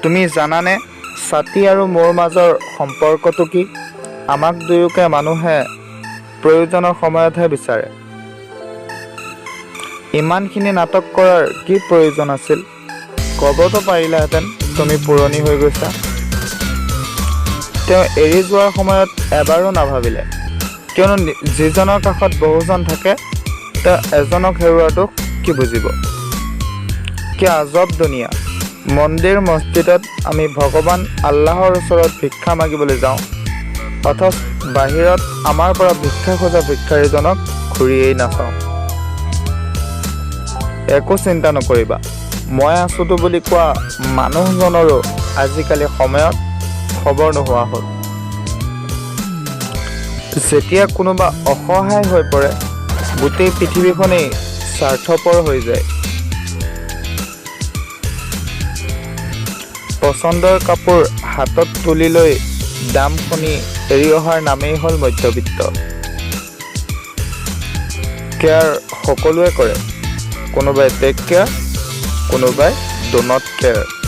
তুমি জানানে ছাতি আৰু মোৰ মাজৰ সম্পৰ্কটো কি? আমাক দুয়োকে মানুহে প্ৰয়োজনৰ সময়তহে বিচাৰে। ইমানখিনি নাটক কৰাৰ কি প্ৰয়োজন আছিল? ক'বতো পাৰিলাহেঁতেন তুমি পুৰণি হৈ গৈছা। তেওঁ এৰি যোৱাৰ সময়ত এবাৰো নাভাবিলে, কিয়নো যিজনৰ কাষত বহুজন থাকে, তেওঁ এজনক হেৰুওৱাৰ দুখ কি বুজিব? কি আজব দুনিয়া! মন্দিৰ মছজিদত আমি ভগৱান আল্লাহৰ ওচৰত ভিক্ষা মাগিবলৈ যাওঁ, অথচ বাহিৰত আমাৰ পৰা ভিক্ষা খোজা ভিক্ষাৰীজনক ঘূৰিয়েই নাচাওঁ। একো চিন্তা নকৰিবা, মই আছোতো বুলি কোৱা মানুহজনৰো আজিকালি সময়ত খবৰ নোহোৱা হ'ল। যেতিয়া কোনোবা অসহায় হৈ পৰে, গোটেই পৃথিৱীখনেই স্বাৰ্থপৰ হৈ যায়। পচন্দৰ কাপোৰ হাতত তুলি লৈ দাম শুনি এৰি অহাৰ নামেই হ'ল মধ্যবিত্ত। কেয়াৰ সকলোৱে কৰে, কোনোবাই টেক কেয়াৰ, কোনোবাই do not care.